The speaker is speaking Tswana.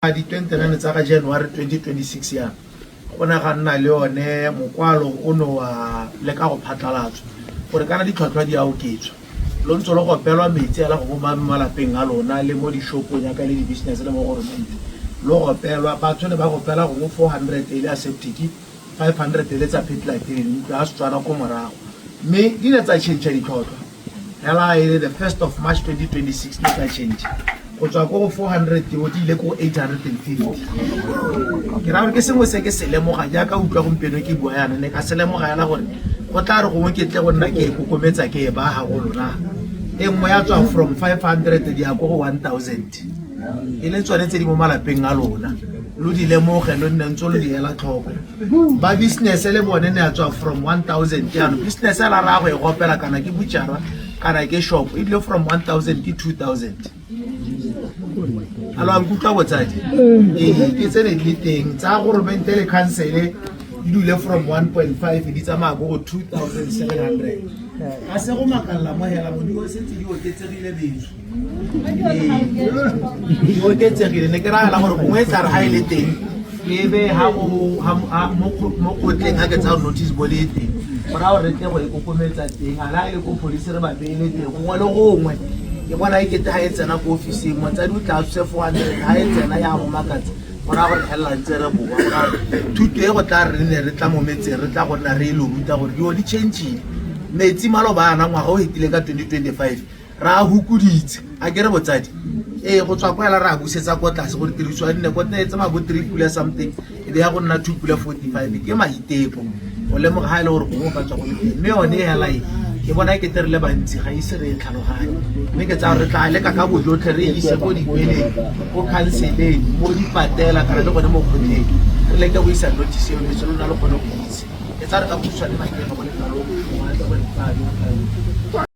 Di 29 tsa ga January 2026 yana go ne ga nna le one mokwalo o ne wa leka go phatlalatswa gore kana ditlhwatlhwa di a oketswa. Lo ntse lo gopelwa metsi ala go mo malapeng a lona le mo dishopong yaka le di-business le mo goromente lo gopelwa. Batho ne ba gopela gongwe 400 e le a septic, 500 e le tsa pit latrine, ntlo ya Setswana ko morago, mme di ne tsa change ditlhotlhwa hela e le the 1st of March 2026 ne tsa change go tswa ko go 400 o di ile ko 850. Ke raya gore ke sengwe se ke se lemoga jaaka utlwa gompieno ke bua yana, ne ka se lemoga yana gore go tla re gongwe ke tle go nna ke e kokometsa ke e baga go lona. E nngwe ya tswa from 500 di ya ko go 1000, e le tsone tse di mo malapeng a lona, lo di lemoge, lo nne ntse lo di ela tlhoko. Ba business le bone ne ya tswa from 1000, jaanong business la raya go e gopela kana ke butšara kana ke shop, e dile from 1000 ke 2000. A lo a nkutlwa, botsadi? Ee, ke tse ne di le teng tsa goromente le council di dule from 1.5 di tsamaya ko go 2700. Ga se go makalela mo hela modimo setse di oketsegile betso, di oketsegile. Ne ke ragela gore gongwe e tla re ga e le teng ke be ha mo kgotleng ga ke tsaya notice board e teng, go raya gore re tle go e kokometsa teng. A la e le ko police re ba beele teng gongwe le gongwe. Ke bona e kete ga e tsena ko officing motsadi o tla tswe 400, ga e tsena ya mo makatsa, go raya gore felela ntse re boa thuto e go tla re ne re tla mo metseng, re tla go nna re e lo ruta gore dilo di changile. Metsi maloba ana ngwaga o fetile ka 2025 re a hukoditse, a kere, botsadi? Ee, go tswa kwa ela re a busetsa ko tlase gore tiriso ya nne ko tse tsamaya bo 3 pula something, e be ya go nna 2 pula 45. Ke maiteko go lemoga ga e le gore gongwe o ka tswa go le teng, mme yone hela e ke bona e kete re le bantsi ga ise re e tlhaloganye, mme ke tsaya gore re tla leka ka bojotlhe re e ise ko dikweleng, ko khanseleng, mo dipatela kana le gone mo kgotleng, re leke go isa notice eo metso lona le kgone go itse. Ke tsaya re ka khutshwane maikelo go le kalo, go atle go le tsaya.